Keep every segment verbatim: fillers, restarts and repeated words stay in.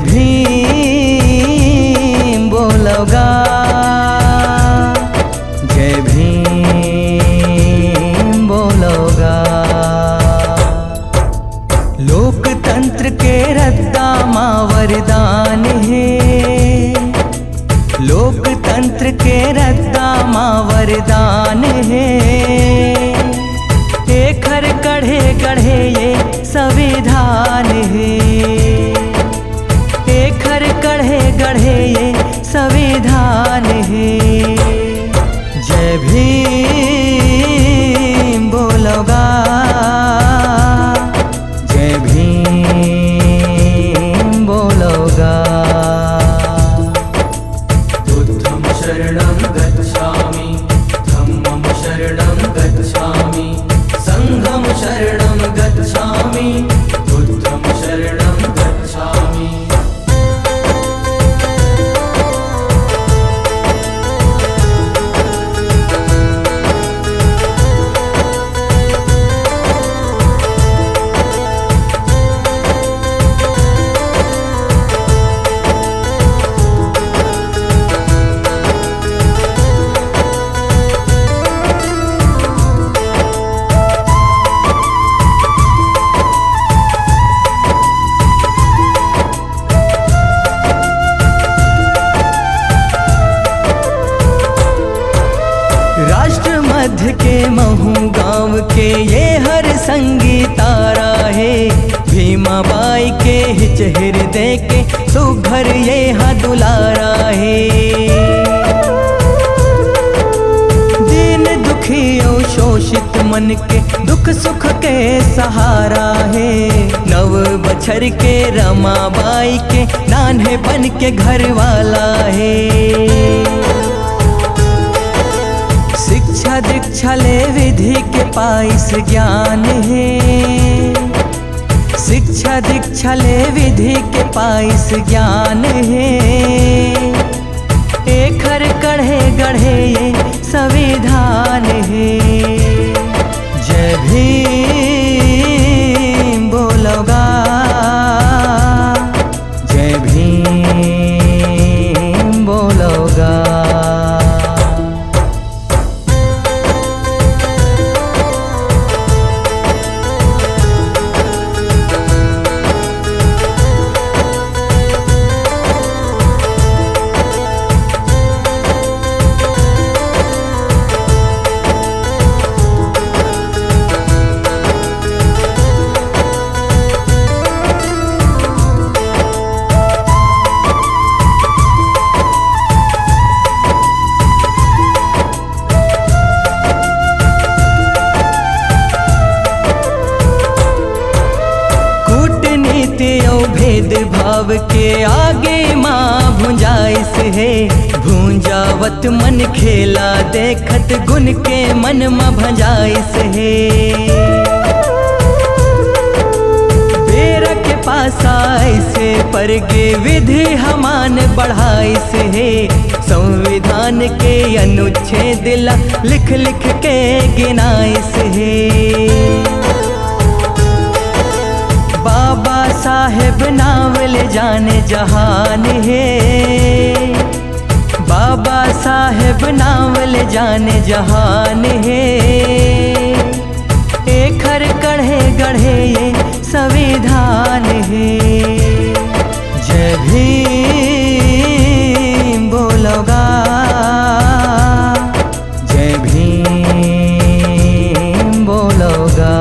भीम बोलो गा, जय भीम बोलो गा। लोकतंत्र के रद्दा मा वरदान हे, लोकतंत्र के रद्दा मा वरदान हे, एखर गढ़े गढ़े ये संविधान हे, एखर गढ़े गढ़े ये संविधान हे। जय भीम बोलो गा, जय भीम बोलो गा। बुद्धं शरणं गच्छामि, धम्मं शरणं गच्छामि, संघं शरणं गच्छामि, बुद्धं शरणं गच्छामि। राष्ट्र मध्य के महू गांव के ये हर संगी तारा हे, भीमा बाई के हिच हिरदे के सुघर ये हा दुलारा हे। दीन दुखी अउ शोषित मन के दुख सुख के सहारा हे। नव बछर के रमाबाई के नान्हेपन के घर वाला हे। शिक्षा दीक्षा ले विधि के पाइस ज्ञान हे। शिक्षा दीक्षा ले विधि के पाइस ज्ञान हे। एखर गढ़े गढ़े ये संविधान हे। जय भीम बोलो गा, जय भीम बोलो गा। कूटनीति अउ भेदभाव के आगे मा भुंजाइस हे। भूंजावत मन खेला देखत गुन के मन मा भंजाइस हे। बेरा के पासा अइसे परगे विधि हा मान बढ़ाइस हे। संविधान के अनुच्छेद ला लिख लिख के गिनाइस हे। बाबा साहेब नाव ले जाने जहान हे। बाबा साहेब नाव ले जाने जहान हे। एखर गढ़े गढ़े ये संविधान हे। जय भीम बोलो गा, जय भीम बोलो गा।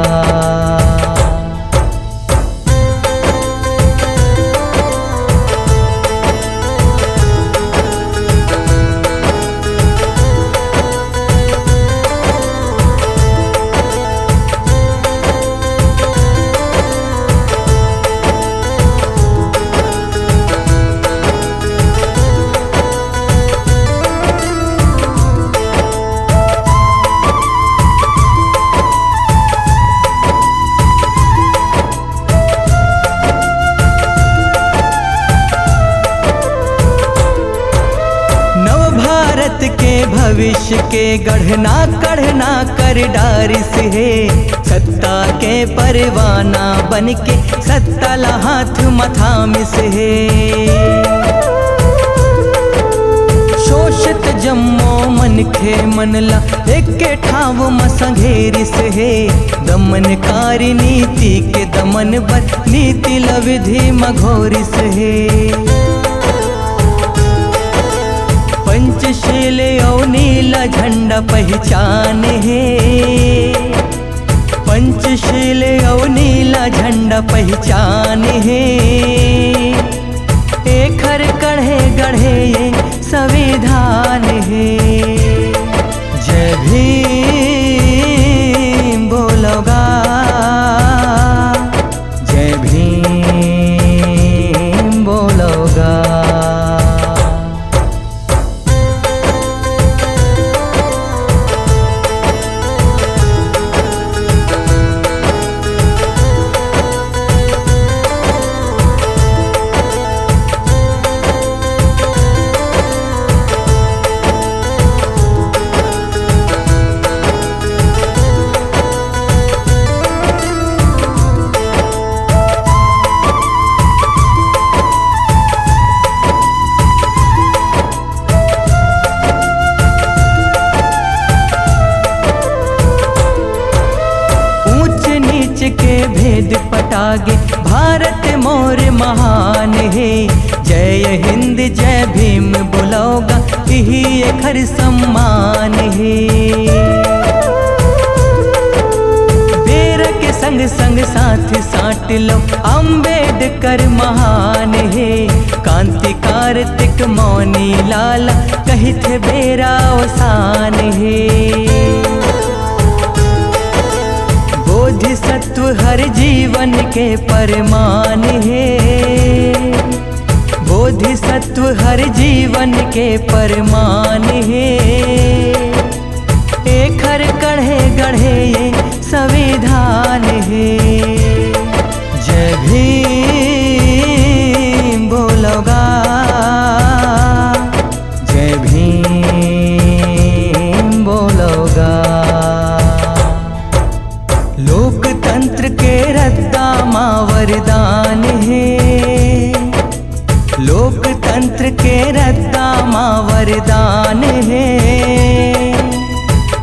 भविष्य के गढ़ना कढ़ना कर डारिस हे, सत्ता के परवाना बन के सत्ता ला हाथ म थामिस हे। शोषित जम्मो मनखे मन ला एके ठाव म संघेरिस हे, दमनकारी नीति के दमन बर नीति ल विधि म घोरिस हे। पंचशील अउ नीला झंडा पहिचान हे, पंचशील अउ नीला झंडा पहिचान हे। एखर कढ़े गढ़े ये संविधान हे। जय भीम बोलो गा, जय भीम बोलो गा। ऊंच नीच के भेद पटागे, भारत मोर महान हे। जय हिंद जय भीम बोलो गा, इही एखर सम्मान हे। बेरा के संग संग साथ सांट लो, अम्बेडकर महान हे। कांति कार्तिक मौनी लाला कहिथे बेरा अवसान हे। बोधिसत्व हर जीवन के परमान हे, बोधिसत्व हर जीवन के परमान हे। एखर कढ़े गढ़े ये संविधान हे। जय भीम बोलो गा, जय भीम बोलो गा। लोकतंत्र के रद्दा मा वरदान हे, लोकतंत्र के रद्दा मा वरदान हे।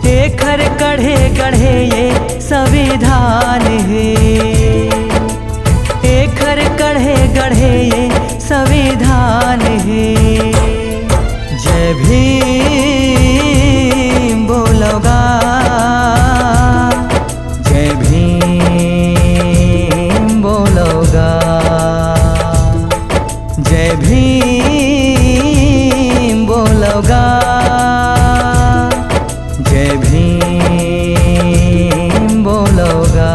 एखर कढ़े गढ़े ये संविधान हे, एखर कढ़े गढ़े ये संविधान हे। जय भीम बोलो गा, जय भीम बोलो गा, जय भीम बोलो गा, जय भीम बोलो गा।